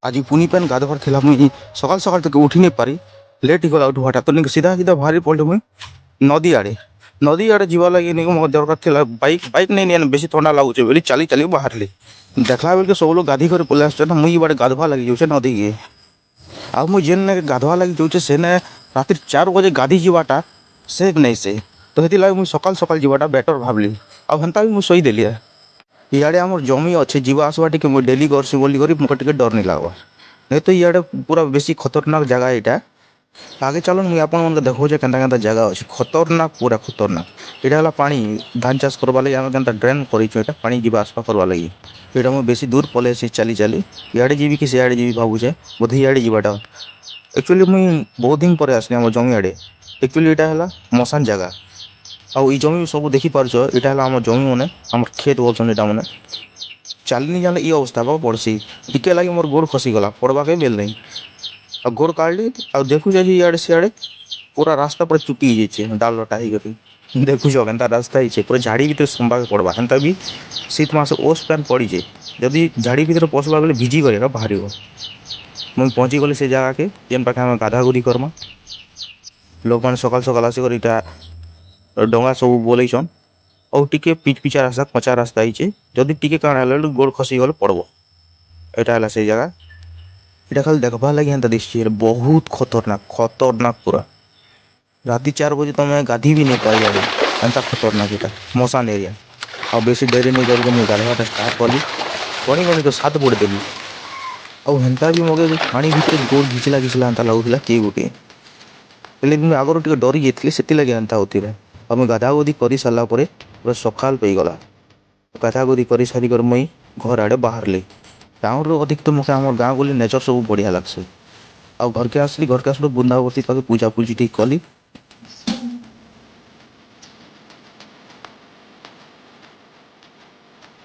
ଆଜି ପୁନି ପେନ୍ ଗାଧବାର ଥିଲା। ମୁଇଁ ସକାଳ ସକାଳ ଟିକେ ଉଠି ନାଇଁ ପାରି, ଲେଟ୍ ହେଇଗଲା ଉଠବାଟା। ତ ନିକେ ସିଧା ସିଧା ବାହାରି ପଡ଼ିଲି ମୁଇଁ ନଦୀ ଆଡ଼େ। ନଦୀ ଆଡ଼େ ଯିବା ଲାଗି ନିକେ ମୋର ଦରକାର ଥିଲା ବାଇକ୍। ବାଇକ୍ ନେଇ ନିଏ, ବେଶୀ ଥଣ୍ଡା ଲାଗୁଛେ ବୋଲି ଚାଲି ଚାଲି ବାହାରିଲି। ଦେଖଲା ବେଲକେ ସବୁ ଲୋକ ଗାଧି କରି ପଲେଇ ଆସୁଛନ୍, ମୁଇଁ ଇଆଡ଼େ ଗାଧବା ଲାଗି ଯାଉଛେ ନଦୀକେ। ଆଉ ମୁଇଁ ଯେନ୍ ଗାଧବା ଲାଗି ଯାଉଛେ, ସେନେ ରାତିର୍ 4 ବଜେ ଗାଧି ଯିବାଟା ସେଫ୍ ନାଇଁ ସେ। ତ ହେଥିର୍ଲାଗି ମୁଇଁ ସକାଳ ସକାଳ ଯିବାଟା ବେଟର୍ ଭାବଲି। ଆଉ ହେନ୍ତା ବି ମୁଇଁ ଶୋଇଦେଲି। ଇଆଡ଼େ ଆମର୍ ଜମି ଅଛେ, ଯିବା ଆସବା ଟିକେ ମୁଇଁ ଡେଲି କରସି ବୋଲିକରି ମତେ ଟିକେ ଡର୍ ନାଇଁ ଲାଗ୍ବାର୍। ନାଇଁ ତ ଇଆଡ଼େ ପୁରା ବେଶୀ ଖତରନାକ୍ ଜାଗା ଏଇଟା। ଆଗେ ଚାଲୁନ୍, ମୁଇଁ ଆପଣମାନଙ୍କୁ ଦେଖଉଛେ କେନ୍ତା କେନ୍ତା ଜାଗା ଅଛି। ଖତରନାକ୍, ପୁରା ଖତରନାକ୍। ଏଇଟା ହେଲା ପାଣି। ଧାନ ଚାଷ କରବା ଲାଗି ଆମେ କେନ୍ତା ଡ୍ରେନ୍ କରିଛୁ ଏଇଟା, ପାଣି ଯିବା ଆସିବା କରବା ଲାଗି। ଏଇଟା ମୁଁ ବେଶୀ ଦୂର ପଲେଇ ଆସିଛି ଚାଲି ଚାଲି। ଇଆଡ଼େ ଯିବି କି ସିଆଡ଼େ ଯିବି ଭାବୁଛେ। ବୋଧେ ଇଆଡ଼େ ଯିବାଟା। ଆକ୍ଚୁଆଲି ମୁଇଁ ବହୁତ ଦିନ ପରେ ଆସିଲି ଆମ ଜମି ଆଡ଼େ। ଆକ୍ଚୁଆଲି ଏଇଟା ହେଲା ମଶାନ ଜାଗା। ଆଉ ଏଇ ଜମି ସବୁ ଦେଖିପାରୁଛ, ଏଇଟା ହେଲା ଆମ ଜମି ମାନେ, ଆମର କ୍ଷେତ ବୋଲସନ୍ ଏଇଟା ମାନେ। ଚାଲିନି ଜାଣିଲେ ଇ ଅବସ୍ଥା ହେବାକୁ ପଡ଼୍ସି। ଟିକେ ଲାଗି ମୋର ଗୋଡ଼ ଖସିଗଲା, ପଡ଼ବାକେ ବେଲ୍ ନାଇଁ। ଆଉ ଗୋଡ଼ କାଢ଼ଲି ଆଉ ଦେଖୁଛେ ଯେ ଇଆଡ଼େ ସିଆଡ଼େ ପୁରା ରାସ୍ତା ପୁରା ଚୁଟି ହେଇଯାଇଛେ, ଡାଲଟା ହେଇକରି। ଦେଖୁଛ କେନ୍ତା ରାସ୍ତା ହେଇଛେ, ପୁରା ଝାଡ଼ି ଭିତରେ ସମ୍ବାକେ ପଡ଼ବା। ହେନ୍ତା ବି ଶୀତ ମାସ ଓସ୍ ପ୍ୟାନ୍ ପଡ଼ିଛେ, ଯଦି ଝାଡ଼ି ଭିତରେ ପଶବା ବେଲେ ଭିଜି କରି ଏକା ବାହାରିବ। ମୁଇଁ ପହଞ୍ଚି ଗଲି ସେ ଜାଗାକେ, ଯେନ୍ ପାଖେ ଆମେ ଗାଧା ଗୁଧି କର୍ମା। ଲୋକମାନେ ସକାଳ ସକାଳ ଆସିକରି ଇଟା ଡଙ୍ଗା ସବୁ ବୋଲେଇଛନ୍। ଆଉ ଟିକେ ପିଚ୍ ପିଚା ରାସ୍ତା, କଞ୍ଚା ରାସ୍ତା ହେଇଛେ। ଯଦି ଟିକେ କାଣା ହେଲେ ଗୋଡ଼ ଖସିଗଲେ ପଡ଼ବ। ଏଇଟା ହେଲା ସେଇ ଜାଗା। ଏଇଟା ଖାଲି ଦେଖବାର୍ ଲାଗି ହେନ୍ତା ଦିଶୁଛି, ହେଲେ ବହୁତ ଖତରନାକ, ଖତରନାକ ପୁରା। ରାତି 4 ବଜେ ତମେ ଗାଧି ବି ନାଇଁ ପାର ଇଆଡ଼େ, ଏନ୍ତା ଖତରନାକ ଏଇଟା ମଶାନ ଏରିଆ। ଆଉ ବେଶୀ ଡେରି ନାଇଁ କରିକି ମୁଇଁ ଗାଧବାଟା ଷ୍ଟାର୍ଟ କଲି। ଗଣି ଗଣି ତ ସାତ ବୁଡ଼ି ଦେଲି। ଆଉ ହେନ୍ତା ବି ମକେ ପାଣି ଭିତରେ ଗୋଡ଼ ଘିଚିଲା ଘିଚିଲା ହେନ୍ତା ଲାଗୁଥିଲା କିଏ ଗୋଟିଏ। ହେଲେ ମୁଇଁ ଆଗରୁ ଟିକେ ଡରି ଯାଇଥିଲି, ସେଥିଲାଗି ଏନ୍ତା ହଉଥିଲା। ଆଉ ମୁଇଁ ଗାଧା ଗୁଧି କରି ସାରିଲା ପରେ ପୁରା ସକାଳ ପଇଗଲା। ଗାଧା ଗୁଧି କରି ସାରିକରି ମୁଇଁ ଘର ଆଡ଼େ ବାହାରିଲି। ଟାଉନ୍ରୁ ଅଧିକ ତ ମତେ ଆମର ଗାଁ ଗହଲି ନେଚର୍ ସବୁ ବଢ଼ିଆ ଲାଗ୍ସି। ଆଉ ଘରକେ ଆସିଲି। ଘରକେ ଆସିଲୁ, ବୃନ୍ଦାବତୀ ପାଖେ ପୂଜା ପୂଜି ଟିକେ କଲି।